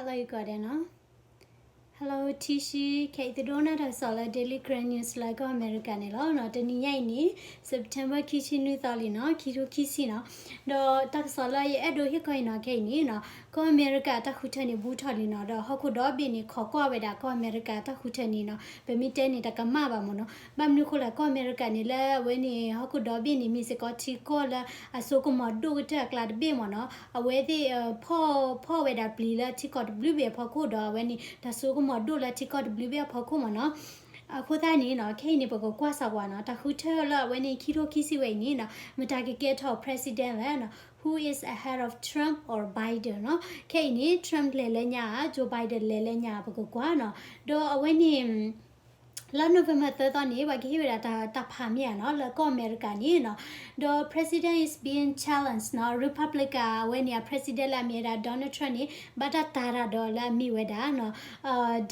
ဟါလၢအဂ့ၤကိးဂၤဒဲးနီၤ. Hello ထံဆှံ, ခဲအံၤသုဒိကနၣ်တၢ်ကစီၣ်လၢ Daily Karen News လၢကီၢ်အမဲရကၤန့ၣ်လီၤ. တနံၤညါအံၤန့ၣ် September ခံဆံနွံသီလံနီၤ, ခံထိခံဆံနီၤ. ဒီးတၢ်ကစီၣ်လၢယအဲၣ်ဒိးဟ့ၣ်ခီအံၤနီၤ ခဲအံၤန့ၣ်နီၤ, ကီၢ်အမဲရကၤတၢ်ဃုထၢန့ၣ် ဘူးထီၣ်လံနီၤ, ဒီးဟီၣ်ခိၣ်ဒီဘ့ၣ်န့ၣ် ခိးကွၢ်ဝဲဒၣ်ကီၢ်အမဲရကၤတၢ်ဃုထၢန့ၣ်နီၤ, ပမ့ၢ်တဲန့ၣ်တကမၣ်ဘၣ်မ့ၢ်နီၤ. ဘၣ်မနုၤအဃိလဲၣ်, ကီၢ်အမဲရကၤန့ၣ် လၢအဝဲန့ၣ် ဟီၣ်ခိၣ်ဒီဘ့ၣ်န့ၣ် မ့ၢ်စ့ၢ်ကီးထံကီၢ်လၢအစိကမီၤဒိၣ်ကတၢၢ်အကျါတဘ့ၣ်မ့ၢ်နီၤ. အဝဲသ့ၣ် ဖီၣ် ဖီၣ်ဝဲဒၣ်ပျံၤလၢထံကီၢ်တဘျုးဘ့ၣ်အဖီခိၣ်ဒီး အဝဲန့ၣ် တၢ်စိကမီၤဒိၣ်လၢထံကီၢ်တဘျုးဘ့ၣ်အဖီခိၣ်မ့ၢ်နီၤ. အဃိသတးန့ၣ်နီၤ, ခဲအံၤန့ၣ် ပကကွၢ်စၢ်ကွၢ်နီၤ, တၢ်ဃုထၢလၢအဝဲန့ၣ် ခံထိခံဆံဝဲအံၤန့ၣ်နီၤ, မတၤကကဲထီၣ် president လဲၣ်နီၤ, who is ahead of Trump or Biden နီၤ. ခဲအံၤန့ၣ် Trump လဲၤလၢညါဧါ, Joe Biden လဲၤလၢညါဧါ, ပကကွၢ်နီၤ. ဒီးအဝဲန့ၣ် လၢ November သၢသီန့ၣ် ပှၤကဟ့ၣ်ဝဲဒၣ်တၢ်ဖးမ့ၢ်ဧါနီၤ, လၢကီၢ်အမဲရကၤန့ၣ်နီၤ, ဒီး president is being challenged နီၤ, Republican အဝဲန့ၣ် အ president လၢအမ့ၢ်ဝဲဒၣ် Donald Trump န့ၣ် ဘၣ်တၢ်တာ်တၢ်ဒီးလၢအမ့ၢ်ဝဲဒၣ်နီၤ,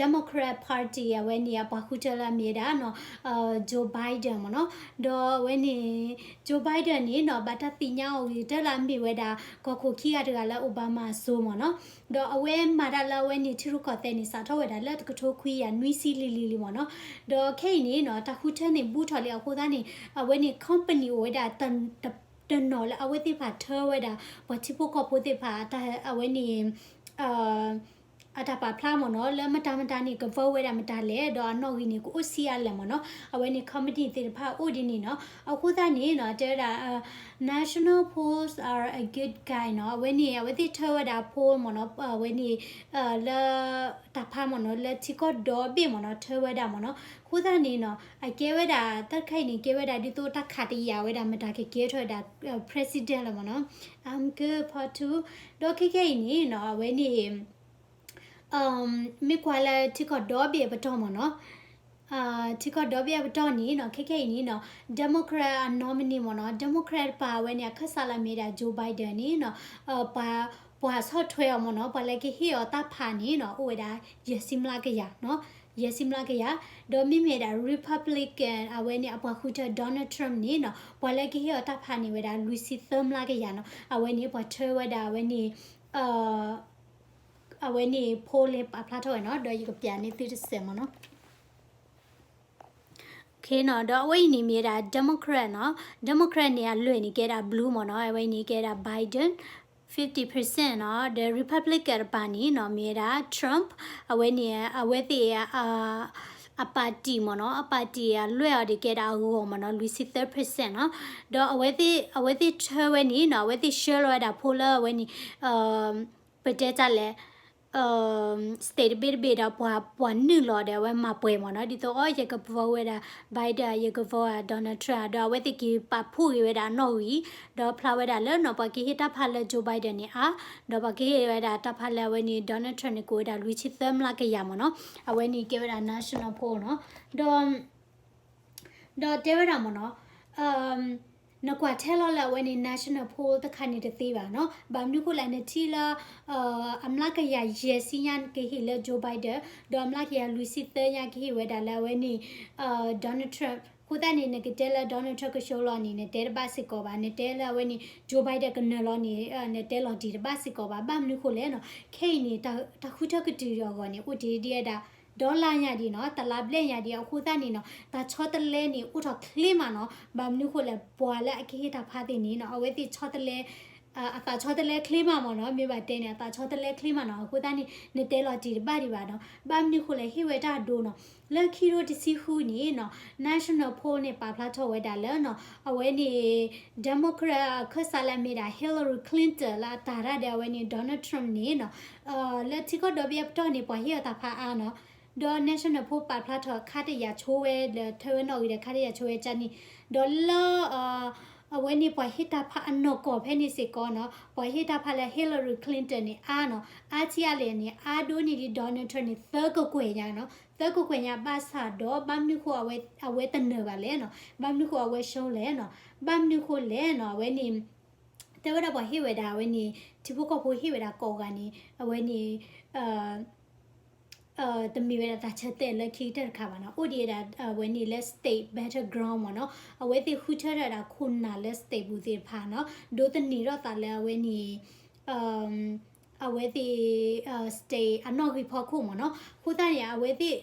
Democrat Party အဝဲန့ၣ် အပှၤဃုထၢလၢအမ့ၢ်ဝဲဒၣ်နီၤ, Joe Biden မ့ၢ်နီၤ. ဒီးအဝဲန့ၣ် Joe Biden န့ၣ်နီၤ, ဘၣ်တၢ်သ့ၣ်ညါအီၤဂ့ၤကတၢၢ်လၢအမ့ၢ်ဝဲဒၣ် ကီၢ်ခိၣ်ခံဂၤတဂၤလၢ Obama အစိၤမ့ၢ်နီၤ. ဒီးအဝဲမၤတၢ်လၢအဝဲန့ၣ် ထံရူၢ်ကီၢ်သဲးန့ၣ် စးထီၣ်ဝဲဒၣ်လၢတကထိခွံကယၤနွံဆံလံၤလံၤလံၤမ့ၢ်နီၤ. ဒီးခဲအံၤန့ၣ်နီၤ, တၢ်ဃုထၢန့ၣ် ဘူးထီၣ်လံအဃိသတးန့ၣ် အဝဲန့ၣ် company အိၣ်ဝဲဒၣ် တနီၤလၢအဝဲသ့ၣ်တဖၣ်ထၢဝဲဒၣ် ပှၤထံဖိကီၢ်ဖိသ့ၣ်တဖၣ် အဝဲန့ၣ် အတၢ်ပာ်ဖျါမ့ၢ်နီၤ, လၢမတၤမတၤန့ၣ် က vote ဝဲဒၣ်မတၤလဲၣ်, ဒီးအနီၣ်ဂံၢ်န့ၣ် ကအိၣ်ဆံးအါလဲၣ်မ့ၢ်နီၤ. အဝဲန့ၣ် company သ့ၣ်တဖၣ်အိၣ်ဒ်န့ၣ်နီၤ. အဃိသတးန့ၣ်နီၤ, တဲဝဲဒၣ် National polls are a good guide နီၤ. အဝဲန့ၣ် အဝဲသ့ၣ်ထၢဝဲဒၣ် poll မ့ၢ်နီၤ, အဝဲန့ၣ် လၢ တၢ်ဖးမ့ၢ်နီၤ, လၢထံကီၢ်ဒီဘ့ၣ်မ့ၢ်နီၤ, ထၢဝဲဒၣ်မ့ၢ်နီၤ. အဃိသတးန့ၣ်နီၤ, အကဲဝဲဒၣ် တၢ်တခါအံၤန့ၣ် ကဲဝဲဒၣ်ဒ်သိးတၢ်ခးတယာ်ဝဲဒၣ် မတၤကကဲထီၣ်ဝဲဒၣ် president လီၤမ့ၢ်နီၤ. I'm good, part two. ဒီးခဲခဲအံၤန့ၣ်နီၤ, အဝဲန့ၣ် မ့ၢ်ကွၢ်လၢထံကီၢ်ဒီဘ့ၣ်အပတီၢ်မ့ၢ်နီၤ, ထံကီၢ်ဒီဘ့ၣ်အပတီၢ်န့ၣ်နီၤ, ခဲခဲအံၤန့ၣ်နီၤ, Democrat အ nominee မ့ၢ်နီၤ, Democrat တပၤအဝဲန့ၣ် အခၢၣ်စးလၢအမ့ၢ်ဒၣ် Joe Biden န့ၣ်နီၤ, ပှၤဆီၣ်ထွဲအီၤမ့ၢ်နီၤ, ပှၤလၢကဟ့ၣ်အီၤတၢ်ဖးန့ၣ်နီၤ, အိၣ်ဝဲဒၣ် ယဲၢ်ဆံမျးကယၤ, ယဲၢ်ဆံမျးကယၤ. ဒီးမ့မ့ၢ်ဒၣ် Republican အဝဲန့ၣ် အပှၤဃုထၢ Donald Trump န့ၣ်နီၤ, ပှၤလၢကဟ့ၣ်အီၤတၢ်ဖးန့ၣ်ဝဲဒၣ် လွံၢ်ဆံသၢမျးကယၤနီၤ. အဝဲန့ၣ် ပှၤထၢဝဲဒၣ်အဝဲန့ၣ် အဝဲန့ၣ် poll လၢပာ်ဖျါထီၣ်ဝဲနီၤ, ဒီးယကပျးန့ၢ်သုတစဲးမ့ၢ်နီၤ. နီၤ, ဒီးအဝဲအံၤန့ၣ်မ့ၢ်ဝဲဒၣ် Democrat နီၤ, Democrat န့ၣ် အလွဲၢ်န့ၣ် ကဲဒၣ် blue မ့ၢ်နီၤ, အဝဲအံၤန့ၣ် ကဲဒၣ် Biden fifty percent နီၤ, ဒီး Republican တပၤန့ၣ်နီၤ မ့ၢ်ဝဲဒၣ် Trump, အဝဲန့ၣ် အဝဲသ့ၣ် အပၣ်တံၣ်မ့ၢ်နီၤ, အပၣ်တံၣ်အလွဲၢ်အီၤဒီးကဲဒၣ်အဂီၢ်မ့ၢ်နီၤ, လွံၢ်ဆံသၢ percent နီၤ. ဒီးအဝဲသ့ၣ် အဝဲသ့ၣ်ထၢဝဲန့ၣ်နီၤ, အဝဲသ့ၣ်ဆှၢလီၤဝဲဒၣ် poll လၢအဝဲန့ၣ် ပတဲတၢ်လဲၣ် state တဘ့ၣ်တဘ့ၣ်ဒီး ပှၤ ပှၤနုာ်လီၤဒီးအဝဲမၤပှဲၤမ့ၢ်နီၤ, ဒ်သိးအီၤ ယက vote ဝဲဒၣ် Biden ယက vote ဝဲဒၣ် Donald Trump ဒီးအဝဲသ့ၣ်က့ၤပာ်ဖှိၣ်ဂ့ၤဝဲဒၣ်အနီၣ်ဂံၢ်, ဒီးဖျါဝဲဒၣ်လၢနီၤ ပှၤကဟ့ၣ်တၢ်ဖးလၢ Joe Biden န့ၣ်အါ, ဒီးပှၤကဟ့ၣ်ဝဲဒၣ်တၢ်ဖးလၢအဝဲန့ၣ် Donald Trump န့ၣ် ကအိၣ်ဝဲဒၣ်လွံၢ်ဆံသၢမျးကယၤမ့ၢ်နီၤ, အဝဲန့ၣ်ကဲဝဲဒၣ် national poll နီၤ, ဒီး ဒီးတဲဝဲဒၣ်မ့ၢ်နီၤ, နကွၢ်ထဲလီၤလၢအဝဲန့ၣ် national poll တခါန့ၣ်တသ့ဘၣ်နီၤ, ဘၣ်မနုၤဃိလဲၣ် နထံၣ်လၢ အမျးကယၤယဲၢ်ဆံညါကဟ့ၣ်လၢ Joe Biden, ဒီးအမျးကယၤလွံၢ်ဆံသၢညါကဟ့ၣ်ဝဲဒၣ်လၢအဝဲန့ၣ် Donald Trump, အဃိသတးန့ၣ် နကတဲလၢ Donald Trump ကဆှၢလီၤန့ၣ် နတဲတဘၣ်စ့ၢ်ကီးဘၣ်, နတဲလၢအဝဲန့ၣ် Joe Biden ကနၢၤလီၤန့ၣ် နတဲလီၤတံၢ်တဘၣ်စ့ၢ်ကီးဘၣ်, ဘၣ်မနုၤဃိလဲၣ်နီၤ, ခဲအံၤန့ၣ် တၢ်ဃုထၢကတုၤအဂီၢ်န့ၣ် အိၣ်တ့ၢ်ဒံးဝဲဒၣ် ဒီလါညါဒံးနီၤ, တလါဘျဲၣ်ညါဒံး, အဃိသတးန့ၣ်နီၤ တၢ်ဆီတလဲန့ၣ် အိၣ်ထီၣ်ချ့မးနီၤ, ဘၣ်မနုၤဃိလဲၣ် ပှၤလၢအကဟ့ၣ်တၢ်ဖးသ့ၣ်န့ၣ်နီၤ အဝဲသ့ၣ်ဆီတလဲ အသးဆီတလဲချ့မးမ့ၢ်နီၤ, မ့ၢ်ဘၣ်တဲန့ၣ် အသးဆီတလဲချ့မးနီၤ, အဃိသတးန့ၣ် နတဲလီၤတံၢ်တဘၣ်ဒံးဘၣ်နီၤ, ဘၣ်မနုၤဃိလဲၣ် ဟ့ၣ်ဝဲတၢ်ဒိနီၤ, လၢခံထိတဆံဃုန့ၣ်နီၤ National Poll န့ၣ် ပာ်ဖျါထီၣ်ဝဲဒၣ်လၢနီၤ အဝဲန့ၣ် Democrat အခၢၣ်စးလၢအမ့ၢ်ဒၣ် Hillary Clinton လၢအတၢ်ရၢ်ဒီးအဝဲန့ၣ် Donald Trump န့ၣ်နီၤ လၢထံကီၢ်ဒီဘ့ၣ်အပတီၢ်န့ၣ် ပှၤဟ့ၣ်အီၤတၢ်ဖးအါနီၤ, ဒီး National Poll ပာ်ဖျါထီၣ်ခါတယာ်ဆိဝဲဒီး ထၢဝဲနီၣ်ဂံၢ်ဒီးခါတယာ်ဆိဝဲကန့ၣ်, ဒီးလၢ အဝဲန့ၣ်ပှၤဟ့ၣ်တၢ်ဖးအနီၢ်ကီၢ်ဖဲန့ၣ်စ့ၢ်ကီးနီၤ ပှၤဟ့ၣ်တၢ်ဖးလၢ Hillary Clinton န့ၣ် အါနီၤ, အါထံအါလဲၣ်န့ၣ် အါဒိၣ်န့ၢ်ဒံး Donald Trump န့ၣ် သၢကကွဲၢ်ညါနီၤ, သၢကကွဲၢ်ညါဘၣ်ဆၣ်ဒီး ဘၣ်မနုၤဃိအဝဲ အဝဲတနၢၤဘၣ်လဲၣ်နီၤ, ဘၣ်မနုၤဃိအဝဲရှုံးလဲၣ်နီၤ, ဘၣ်မနုၤဃိလဲၣ်နီၤ အဝဲန့ၣ် တဲဝဲဒၣ်ပှၤဟ့ၣ်ဝဲဒၣ်အဝဲန့ၣ် ထံဖိကီၢ်ဖိဟ့ၣ်ဝဲဒၣ်ကိးဂၤန့ၣ် အဝဲန့ၣ် တမ့ၢ်ဝဲဒၣ်တၢ်ဆၢတဲာ်လၢခံကတၢၢ်တခါဘၣ်နီၤ, အိၣ်ဒံးဝဲဒၣ် အဝဲန့ၣ်လၢ state battleground မ့ၢ်နီၤ, အဝဲသ့ၣ်ဃုထၢထီၣ်ဝဲဒၣ်ခိၣ်နၢ်လၢ state ပူၤသ့ၣ်တဖၣ်နီၤ, ဒိးသန့ၤထီၣ်သးလၢအဝဲန့ၣ် အဝဲသ့ၣ် state အနီၣ်ဂံၢ်ဖီခိၣ်မ့ၢ်နီၤ. အဃိသတးန့ၣ် အဝဲသ့ၣ်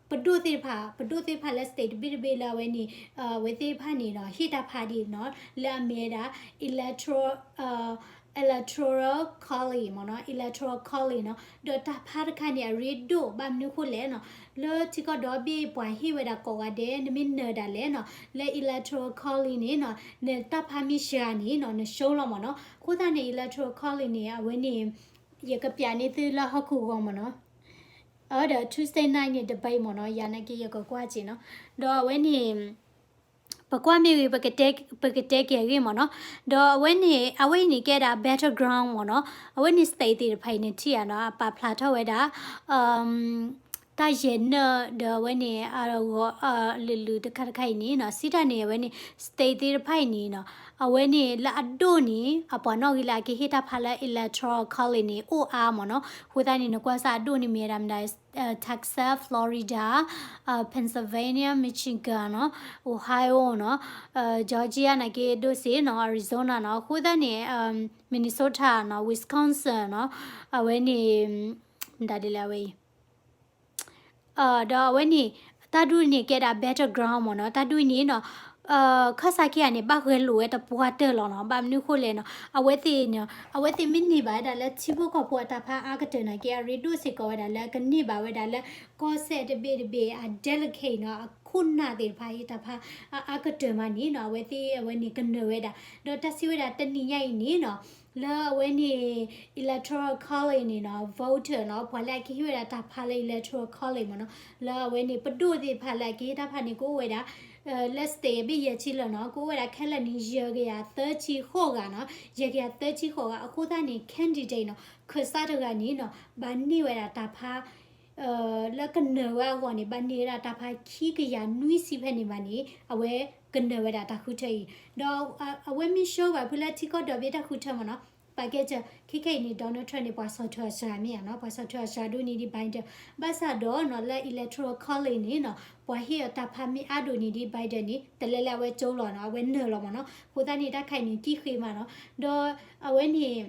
ပဒိၣ်သ့ၣ်တဖၣ် ပဒိၣ်သ့ၣ်တဖၣ်လၢ state တဘ့ၣ်တဘ့ၣ်လၢအဝဲန့ၣ် အဝဲသ့ၣ်တဖၣ်န့ၣ်နီၤ ဟ့ၣ်တၢ်ဖးဒံးနီၤ လၢအမ့ၢ်ဝဲဒၣ် electoral electoral college မ့ၢ်နီၤ electoral college နီၤ. ဒီးတၢ်ဖးတခါန့ၣ် အရ့ဒိၣ်ဘၣ်မနုၤဃိလဲၣ်နီၤ လၢထံကီၢ်ဒီဘ့ၣ်ပှၤဟ့ၣ်ဝဲဒၣ်ကိးဂၤဒဲး နမ့ၢ်နၢၤဒၣ်လဲာ်နီၤ လၢ electoral college န့ၣ်နီၤ နတၢ်ဖးမ့ၢ်စှၤန့ၣ်နီၤ နရှုံးလီၤမ့ၢ်နီၤ. အဃိသတးန့ၣ် electoral college န့ၣ် အဝဲန့ၣ် ယကပျးန့ၢ်သုလၢဟီၣ်ခိၣ်ဂီၤမ့ၢ်နီၤ. အဝဲဒီး Tuesday night န့ၣ် debate မ့ၢ်နီၤ ယၤနာ်က့ယကကွၢ်က့ၤနီၤ. ဒီးအဝဲန့ၣ် ပကွၢ်မ့ၢ်ဂ့ၤ ပကတဲက့ၤအဂ့ၢ်မ့ၢ်နီၤ. ဒီးအဝဲန့ၣ် အဝဲအံၤန့ၣ်ကဲဒၣ် battleground မ့ၢ်နီၤ. အဝဲန့ၣ် state သ့ၣ်တဖၣ်အံၤန့ၣ်ထံၣ်ဧါနီၤ အပာ်ဖျါထီၣ်ဝဲဒၣ် တၢ်ယဲၢ်နၢၣ်ဒီးအဝဲန့ၣ် အဂီၤ လုာ်လုာ်တခါတခါအံၤန့ၣ်နီၤ စံးတၢ်န့ၣ် အဝဲန့ၣ် state သ့ၣ်တဖၣ်အံၤန့ၣ်နီၤ အဝဲန့ၣ်လၢအဒိၣ်န့ၣ် အပှၤနီၣ်ဂံၢ်လၢအကဟ့ၣ်တၢ်ဖးလၢ electoral college န့ၣ် အိၣ်အါမ့ၢ်နီၤ. အဃိသတးန့ၣ် နကွၢ်စၢ်အဒိၣ်န့ၣ်မ့ၢ်ဝဲဒၣ်မတၤ Texas, Florida, Pennsylvania, Michigan နီၤ Ohio နီၤ Georgia နာ်က့ဒိၣ်စ့ၢ်နီၤ Arizona နီၤ အဃိသတးန့ၣ် Minnesota နီၤ Wisconsin နီၤ အဝဲန့ၣ် မတၤဒ်လဲၣ်အဝဲအံၤ ဒီးအဝဲန့ၣ် တၢ်ဒုးန့ၣ်ကဲဒၣ် battleground မ့ၢ်နီၤ. တၢ်ဒုးန့ၣ်နီၤ ခၢၣ်စးခံဂၤန့ၣ် ဘၣ်ဂဲၤလိာ်ဝဲတပှၢ်တၢၢ်လီၤနီၤ. ဘၣ်မနုၤဃိလဲၣ်နီၤ အဝဲသ့ၣ်န့ၣ် အဝဲသ့ၣ်မ့ၢ်န့ၢ်ဘၣ်ဝဲဒၣ်လၢထံဖိကီၢ်ဖိအတၢ်ဖးအါကတၢၢ်နာ်က့ အရ့ဒိၣ်စ့ၢ်ကီးဝဲဒၣ်လၢအကန့ၢ်ဘၣ်ဝဲဒၣ်လၢ ကီၢ်စဲၣ်တဘ့ၣ်တဘ့ၣ်အ delegate နီၤ အခိၣ်နၢ်သ့ၣ်တဖၣ်အံၤတၢ်ဖးအါကတၢၢ်မးန့ၣ်နီၤ အဝဲသ့ၣ်အဝဲန့ၣ်ကနၢၤဝဲဒၣ် ဒီးတၢ်စံးဝဲဒၣ်တနံၤညါအံၤန့ၣ်နီၤ လၢအဝဲန့ၣ် electoral college န့ၣ်နီၤ voter နီၤ ပှၤလၢအကဟ့ၣ်ဝဲဒၣ်တၢ်ဖးလၢ electoral college မ့ၢ်နီၤ လၢအဝဲန့ၣ် ပဒိၣ်သ့ၣ်တဖၣ်လၢအကဟ့ၣ်တၢ်ဖးန့ၣ် ကအိၣ်ဝဲဒၣ် လၢ state အဘ့ၣ်ယဲၢ်ဆံလၢာ်နီၤ ကအိၣ်ဝဲဒၣ်ခဲလၢာ်န့ၣ် ယဲၢ်ကယၤသၢဆံဃိးဂၤနီၤ ယဲၢ်ကယၤသၢဆံဃိးဂၤ အဃိသတးန့ၣ် candidate နီၤ ခၢၣ်စးတဂၤန့ၣ်နီၤ ဘၣ်န့ၢ်ဝဲဒၣ်တၢ်ဖး လၢကနၢၤဝဲအဂီၢ်န့ၣ် ဘၣ်န့ၢ်ဝဲဒၣ်တၢ်ဖးခံကယၤနွံဆံဖဲန့ၣ်မးန့ၣ် အဝဲကနၢၤဝဲဒၣ်တၢ်ဃုထၢအံၤ ဒီးအဝဲမ့ၢ်ဆှၢဘၣ်ဖုလၢထံကီၢ်ဒီဘ့ၣ်တၢ်ဃုထၢမ့ၢ်နီၤ ပာ်ကဲစၢၤ ခဲခဲအံၤန့ၣ် Donald Trump န့ၣ် ပှၤဆီၣ်ထွဲအစှၤမ့ၢ်ဧါနီၤ ပှၤဆီၣ်ထွဲအစှၤဒိၣ်န့ၢ်ဒံး Biden ဘၣ်ဆၣ်ဒီးနီၤ လၢ electoral college န့ၣ်နီၤ ပှၤဟ့ၣ်အီၤတၢ်ဖးမ့ၢ်အါဒိၣ်န့ၢ်ဒံး Biden န့ၣ် တလဲၤလၢအဝဲကၠိလီၤနီၤ အဝဲနၢၤလီၤမ့ၢ်နီၤ အဃိသတးန့ၣ် တၢ်ခါအံၤန့ၣ် ကံၣ်ဃ့မးနီၤ ဒီးအဝဲန့ၣ်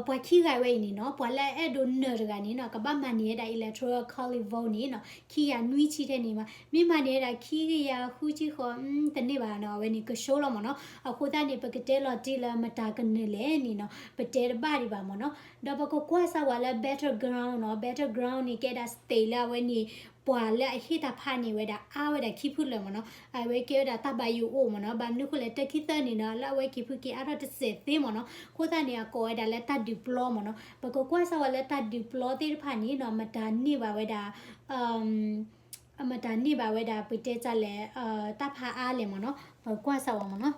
ပှၤခံဂၤဝဲအံၤန့ၣ်နီၤ ပှၤလၢအအဲၣ်ဒိးနၢၤတဂၤန့ၣ်နီၤ ကဘၣ်မၤန့ၢ်ဝဲဒၣ် electoral college vote န့ၣ်နီၤ ခံကယၤနွံဆံထဲန့ၣ်မး မ့ၢ်မၤန့ၢ်ဝဲဒၣ်ခံကယၤဃုဆံဃိး တန့ၢ်ဘၣ်နီၤ အဝဲန့ၣ်ကဆှီလီၤမ့ၢ်နီၤ အဃိသတးန့ၣ် ပကတဲလီၤတံၢ်လၢမတၤကနၢၤလဲၣ်န့ၣ်နီၤ ပတဲတဘၣ်ဒံးဘၣ်မ့ၢ်နီၤ ဒီးပကကွၢ်စၢ်ဝဲလၢ battleground နီၤ battleground န့ၣ် ကဲဒၣ် state လၢအဝဲန့ၣ် ပှၤလၢအဟ့ၣ်တၢ်ဖးန့ၢ်ဝဲဒၣ်အါဝဲဒၣ်ခံဖုလၢာ်မ့ၢ်နီၤ အဝဲကဲဝဲဒၣ်တၢ်ဘၣ်ယိၣ်အိၣ်မ့ၢ်နီၤ ဘၣ်မနုၤဃိလဲၣ် တၢ်ခံသၢန့ၣ်နီၤ လၢအဝဲက့ၤဖုက့ၤအါထီၣ်တစဲးသ့မ့ၢ်နီၤ အဃိသတးန့ၣ် အကိးဝဲဒၣ်လၢတၢ်ဒုးပျီမ့ၢ်နီၤ ပကကွၢ်စၢ်ဝဲလၢတၢ်ဒုးပျီသ့ၣ်တဖၣ်န့ၣ်နီၤ မတၤန့ၢ်ဘၣ်ဝဲဒၣ် မတၤန့ၢ်ဘၣ်ဝဲဒၣ် ပတဲတၢ်လဲၣ် တၢ်ဖးအါလဲၣ်မ့ၢ်နီၤ ပကကွၢ်စၢ်ဝဲမ့ၢ်နီၤ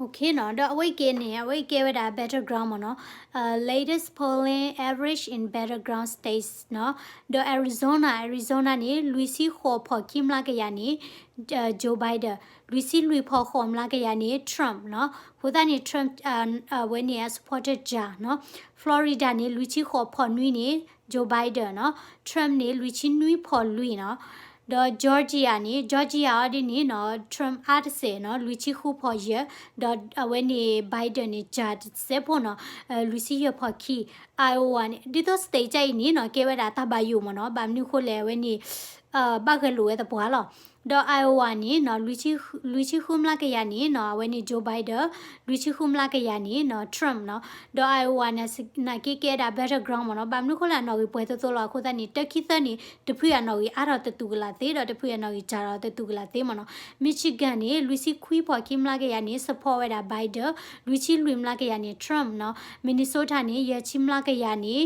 Okay နီၤ ဒီးအဝဲကဲန့ၣ် အဝဲကဲဝဲဒၣ် battleground မ့ၢ်နီၤ latest polling average in battleground states နီၤ ဒီး Arizona Arizona န့ၣ် လွံၢ်ဆံဃိးဖီၣ်ခံမျးကယၤန့ၣ် Joe Biden လွံၢ်ဆံလွံၢ်ဖီၣ်ဃိးမျးကယၤန့ၣ် Trump နီၤ အဃိသတးန့ၣ် Trump အဝဲန့ၣ် အ supporter ယၤနီၤ Florida န့ၣ် လွံၢ်ဆံဃိးဖီၣ်နွံန့ၣ် Joe Biden နီၤ Trump န့ၣ် လွံၢ်ဆံနွံဖီၣ်လွံၢ်နီၤ ဒီး Georgia န့ၣ် Georgia အီၤဒ်န့ၣ်နီၤ Trump အါတစဲးနီၤ လွံၢ်ဆံဃုဖီၣ်ယဲၢ် ဒီးအဝဲန့ၣ် Biden န့ၣ် ယၤတစဲးဖိနီၤ လွံၢ်ဆံယဲၢ်ဖီၣ်ခံ Iowa န့ၣ် ဒ်သိး state ကအံၤန့ၣ်နီၤ ကဲဝဲဒၣ်တၢ်ဘၣ်ယိၣ်မ့ၢ်နီၤ ဘၣ်မနုၤဃိလဲၣ် အဝဲန့ၣ် ဘၣ်ဂဲၤလိာ်ဝဲသပှၢ်လီၤ ဒီး Iowa န့ၣ်နီၤ လွံၢ်ဆံဃုမျးကယၤန့ၣ်နီၤ အဝဲန့ၣ် Joe Biden လွံၢ်ဆံဃုမျးကယၤန့ၣ်နီၤ Trump နီၤ ဒီး Iowa န့ၣ် နာ်က့ကဲဒၣ် battleground မ့ၢ်နီၤ ဘၣ်မနုၤဃိလဲၣ် အနီၣ်ဂံၢ်ပှဲၤသိသိလီၤ အဃိသတးန့ၣ် တၢ်ခံသၢန့ၣ် တဖုအနီၣ်ဂံၢ်အါထီၣ်တတူၢ်ကလာ်သ့ ဒီးတဖုအနီၣ်ဂံၢ်စှၤထီၣ်တတူၢ်ကလာ်သ့မ့ၢ်နီၤ Michigan န့ၣ် လွံၢ်ဆံခွံဖီၣ်ခံမျးကယၤန့ၣ် support ဝဲဒၣ် Biden လွံၢ်ဆံလွံၢ်မျးကယၤန့ၣ် Trump နီၤ Minnesota န့ၣ် ယဲၢ်ဆံမျးကယၤန့ၣ်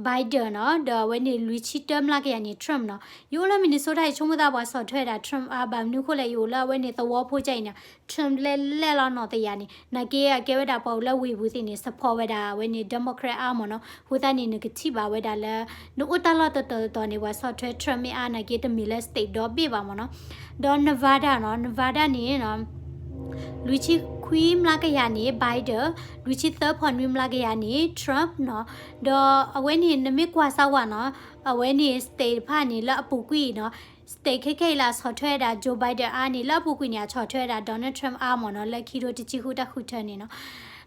Biden နီၤ ဒီးအဝဲန့ၣ် လွံၢ်ဆံတၢမျးကယၤန့ၣ် Trump နီၤ ယအိၣ်လၢ Minnesota ယဆိကမိၣ်သးပှၤဆီၣ်ထွဲဒၣ် Trump အါ ဘၣ်မနုၤဃိလဲၣ် ယအိၣ်လၢအဝဲန့ၣ်သဝီဖိကအံၤန့ၣ် Trump လဲၤလဲၤလီၤနီၢ်တယၤန့ၣ် နာ်က့အကဲဝဲဒၣ်ပှၤအိၣ်လၢဝ့ၢ်ပူၤသ့ၣ်န့ၣ် support ဝဲဒၣ်အဝဲန့ၣ် Democrat အါမ့ၢ်နီၤ အဃိသတးန့ၣ် နကထံၣ်ဘၣ်ဝဲဒၣ်လၢ နအိၣ်တၢ်လီၢ်တတီၤတတီၤန့ၣ် ပှၤဆီၣ်ထွဲ Trump မ့ၢ်အါနာ်က့တမ့ၢ်လၢ state ဒီဘ့ၣ်ဘၣ်မ့ၢ်နီၤ ဒီး Nevada နီၤ Nevada န့ၣ်နီၤ လွံၢ်ဆံခွံမျးကယၤန့ၣ် Biden လွံၢ်ဆံသၢဖီၣ်နွံမျးကယၤန့ၣ် Trump နီၤ ဒီးအဝဲန့ၣ် နမ့ၢ်ကွၢ်စၢ်ဝဲနီၤ အဝဲန့ၣ် state တဖၣ်န့ၣ် လၢအပူၤကွံာ်နီၤ state ခဲခဲအံၤလၢအဆီၣ်ထွဲဒၣ် Joe Biden အါန့ၣ် လၢအပူၤကွံာ်န့ၣ် အဆီၣ်ထွဲဒၣ် Donald Trump အါမ့ၢ်နီၤ လၢခံထိတဆံဃုတၢ်ဃုထၢန့ၣ်နီၤ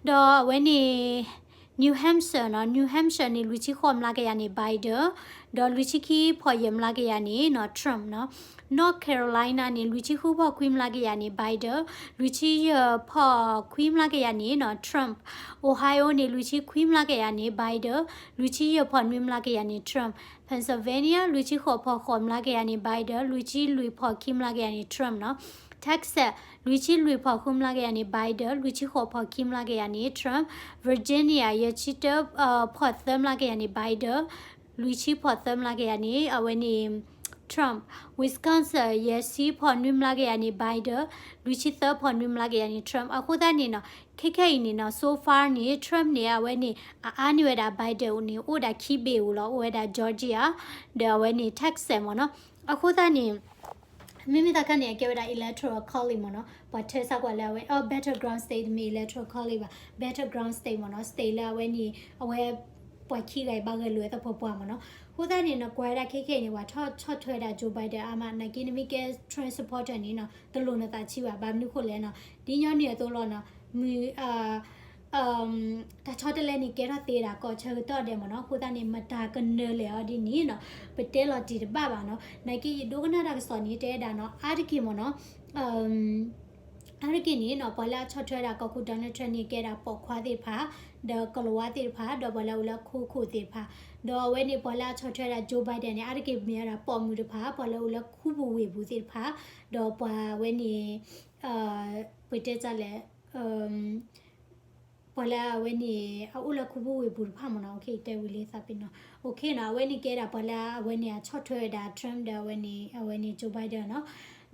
ဒီးအဝဲန့ၣ် New Hampshire နီၤ, New Hampshire န့ၣ် လွံၢ်ဆံဃိးမျးကယၤန့ၣ် Biden, ဒီးလွံၢ်ဆံခံဖီၣ်ယဲၢ်မျးကယၤန့ၣ်နီၤ Trump နီၤ. North Carolina န့ၣ် လွံၢ်ဆံဃုဖီၣ်ခွံမျးကယၤန့ၣ် Biden, လွံၢ်ဆံယဲၢ်ဖီၣ်ခွံမျးကယၤန့ၣ်နီၤ Trump. Ohio န့ၣ် လွံၢ်ဆံခွံမျးကယၤန့ၣ် Biden, လွံၢ်ဆံယဲၢ်ဖီၣ်နွံမျးကယၤန့ၣ် Trump. Pennsylvania လွံၢ်ဆံဃိးဖီၣ်ဃိးမျးကယၤန့ၣ် Biden, လွံၢ်ဆံလွံၢ်ဖီၣ်ခံမျးကယၤန့ၣ် Trump နီၤ. Texas လွံၢ်ဆံလွံၢ်ဖီၣ်ဃုမျးကယၤန့ၣ် Biden, လွံၢ်ဆံဃိးဖီၣ်ခံမျးကယၤန့ၣ် Trump. Virginia ယဲၢ်ဆံတၢ ဖီၣ်သၢမျးကယၤန့ၣ် Biden, လွံၢ်ဆံဖီၣ်သၢမျးကယၤန့ၣ် အဝဲန့ၣ် Trump. Wisconsin ယဲၢ်ဆံဖီၣ်နွံမျးကယၤန့ၣ် Biden, လွံၢ်ဆံသၢဖီၣ်နွံမျးကယၤန့ၣ် Trump. အဃိသတးန့ၣ်နီၤ ခဲခဲအံၤန့ၣ်နီၤ so far န့ၣ် Trump န့ၣ် အဝဲန့ၣ် အအါန့ၢ်ဝဲဒၣ် Biden န့ၣ် အိၣ်ဒၣ်ခံဘ့ၣ်ဧိၤလီၤ, အိၣ်ဝဲဒၣ် Georgia ဒီးအဝဲန့ၣ် Texas မ့ၢ်နီၤ. အဃိသတးန့ၣ် မ့မ့ၢ်တခါန့ၣ် အကဲဝဲဒၣ် electoral college မ့ၢ်နီၤ, ပှၤထၢစးကွၢ်လၢအဝဲ အ battleground state တမ့ၢ် electoral college ဘၣ်, battleground state မ့ၢ်နီၤ, state လၢအဝဲန့ၣ် အဝဲ ပှၤခံဂၤအံၤဘၣ်ဂဲၤလိာ်အသးပှဲၤပှဲၤမ့ၢ်နီၤ. အဃိသတးန့ၣ်နီၤ ကွၢ်ဝဲဒၣ်ခဲခဲအံၤန့ၣ် ပှၤထီၣ်ဆီၣ်ထွဲဝဲဒၣ် Joe Biden အါမး, နာ်က့နမ့ၢ်ကဲ Trump supporter န့ၣ်နီၤ တလိၣ်နသးဆံးဘၣ်, ဘၣ်မနုၤဃိလဲၣ်နီၤ, ဒ်ညီနုၢ်အသိးလီၤနီၤ, မုၢ် တၢ်ဆီတလဲန့ၣ် ကဲထီၣ်သ့ဒၣ်ကိးဆၢကတီၢ်ဒဲးမ့ၢ်နီၤ. အဃိသတးန့ၣ် မတၤကနၢၤလဲၣ်အီၤဒ်န့ၣ်နီၤ ပတဲလီၤတံၢ်တဘၣ်ဘၣ်နီၤ. နာ်က့ယဒိကနၣ်တၢ်ကစီၣ်န့ၣ် တဲဝဲဒၣ်နီၤ အါတက့ၢ်မ့ၢ်နီၤ အါတက့ၢ်န့ၣ်နီၤ ပှၤလၢအဆီၣ်ထွဲဒၣ်ကီၢ်ခိၣ် Donald Trump န့ၣ် ကဲဒၣ်ပိာ်ခွါသ့ၣ်တဖၣ်, ဒီးကလၤဝါသ့ၣ်တဖၣ်, ဒီးပှၤလၢအအိၣ်လၢခိခိၣ်သ့ၣ်တဖၣ်, ဒီးအဝဲန့ၣ် ပှၤလၢအဆီၣ်ထွဲဒၣ် Joe Biden န့ၣ် အါတက့ၢ်မ့ၢ်ဝဲဒၣ်ပိာ်မုၣ်တဖၣ်, ပှၤလၢအအိၣ်လၢခူပူၤဝ့ၢ်ပူၤသ့ၣ်တဖၣ်, ဒီးပှၤဝဲန့ၣ် ပတဲတၢ်လဲၣ် ပှၤလၢအဝဲန့ၣ် အအိၣ်လၢခူပူၤဝ့ၢ်ပူၤတဖၣ်မ့ၢ်နီၤ. တဲဝံၤလံသးပ့ၤနီၤ. နီၤ အဝဲန့ၣ်ကဲဒၣ်ပှၤလၢအဝဲန့ၣ်အဆီၣ်ထွဲဝဲဒၣ် Trump ဒီးအဝဲန့ၣ် အဝဲန့ၣ် Joe Biden နီၤ.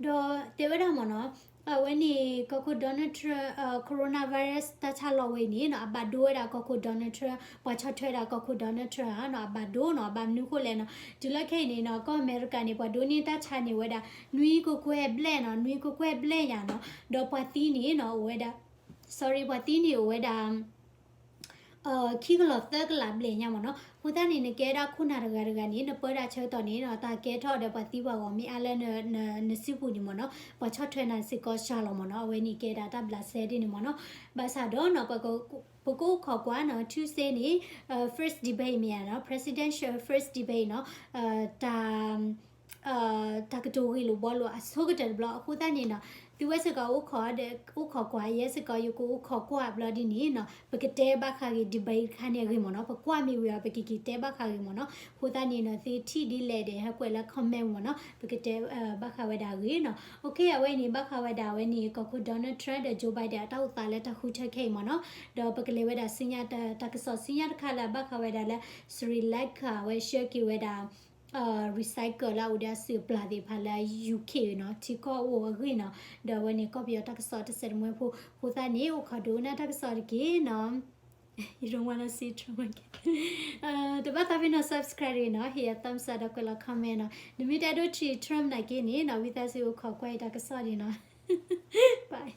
ဒီးတဲဝဲဒၣ်မ့ၢ်နီၤ အဝဲန့ၣ် ကီၢ်ခိၣ် Donald Trump coronavirus တၢ်ဆါလီၤဝဲအံၤန့ၣ်နီၤ အဘၣ်ဒိဝဲဒၣ်ကီၢ်ခိၣ် Donald Trump, ပှၤဆီၣ်ထွဲဒၣ်ကီၢ်ခိၣ် Donald Trump ဧါနီၤ အဘၣ်ဒိနီၤ. ဘၣ်မနုၤဃိလဲၣ်နီၤ တုၤလၢခဲအံၤန့ၣ်နီၤ ကီၢ်အမဲရကၤန့ၣ် ပှၤဒိးန့ၢ်တၢ်ဆါန့ၣ်ဝဲဒၣ် နွံကကွဲၢ်ဘျဲၣ်နီၤ နွံကကွဲၢ်ဘျဲၣ်ယၤနီၤ. ဒီးပှၤသံန့ၣ်နီၤ အိၣ်ဝဲဒၣ် sorry ပှၤသံန့ၣ်အိၣ်ဝဲဒၣ် ခံကလီၤသၢကလးဘျဲၣ်ညါမ့ၢ်နီၤ. အဃိသတးန့ၣ် နကဲဒၣ်ခိၣ်နၢ်တဂၤတဂၤန့ၣ် နပၢဒၣ်ဆၢကတီၢ်န့ၣ်နီၤ တၢ်ကဲထီၣ်ဒီးပှၤသံပှၤဂီၢ်မ့ၢ်အါလၢနစုပူၤန့ၣ်မ့ၢ်နီၤ ပှၤဆီၣ်ထွဲနၤစ့ၢ်ကီးစှၤလီၤမ့ၢ်နီၤ. အဝဲန့ၣ်ကဲဒၣ်တၢ်ဘျးစဲဒ်န့ၣ်မ့ၢ်နီၤ. ဘၣ်ဆၣ်ဒီးနီၤ ပကအိၣ်ခိးကွၢ်နီၤ Tuesday န့ၣ် first debate မ့ၢ်ဧါနီၤ presidential first debate နီၤ တၢ် တၢ်ကတိၤဂ့ၢ်လိာ်ဘှီလိာ်အဆိကတၢၢ်တဘျီ. အဃိသတးန့ၣ်နီၤ သုဝဲစ့ၢ်ကီးအိၣ်ခိး အိၣ်ခိးကွၢ် ယဲစ့ၢ်ကီးယကအိၣ်ခိးကွၢ်ဘျီဒ်န့ၣ်နီၤ ပကတဲဘၣ်ဃးဂ့ၤ debate တခါန့ၣ်အဂ့ၢ်မ့ၢ်နီၤ. ပကွၢ်မ့ၢ်ဝံၤအီၤ ပကက့ၤတဲဘၣ်ဃးဂ့ၤမ့ၢ်နီၤ. အဃိသတးန့ၣ်နီၤ သုထံၣ်ဒ်လဲၣ်ဒီး ဟဲကွဲးလၢ comment မ့ၢ်နီၤ ပကတဲဘၣ်ဃးဝဲဒၣ်အဂ့ၢ်နီၤ. Okay အဝဲန့ၣ် ဘၣ်ဃးဝဲဒၣ်အဝဲန့ၣ် ကီၢ်ခိၣ် Donald Trump ဒီး Joe Biden အတၢ်အိၣ်သးလၢတၢ်ဃုထၢခဲအံၤမ့ၢ်နီၤ. ဒီးပကလဲၤဝဲဒၣ်ဆူညါ တၢ်ကစီၣ်ဆူညါတခါလၢအဘၣ်ဃးဝဲဒၣ်လၢ Sri Lanka ဝဲဆှၢက့ၤဝဲဒၣ် recycle လၢအအိၣ်ဒီးအစုအပျၢ်သ့ၣ်တဖၣ်လၢ UK နီၤ ထံကီၢ်အိၣ်အဂ့ၢ်နီၤ. ဒီးအဝဲန့ၣ်ကီၢ်ပယီၤတၢ်ကစီၣ်တစဲးတမှဲဖိ အဃိသတးန့ၣ် အိၣ်ခိးဒိကနၣ်တၢ်ကစီၣ်တက့ၢ်နီၤ. You don't wanna see Trump again. တဘၣ်သးပ့ၤနီၣ် subscribe တဂ့ၤနီၤ ဟ့ၣ်ယၤ thumbs up ဒီးကွဲးလီၤ comment နီၤ. နမ့ၢ်တအဲၣ်ဒိးထံၣ် Trump နာ်က့န့ၣ်နီၤ ဝံသးစူၤအိၣ်ခိးကွၢ်ယတၢ်ကစီၣ်ဒံးနီၤ. Bye.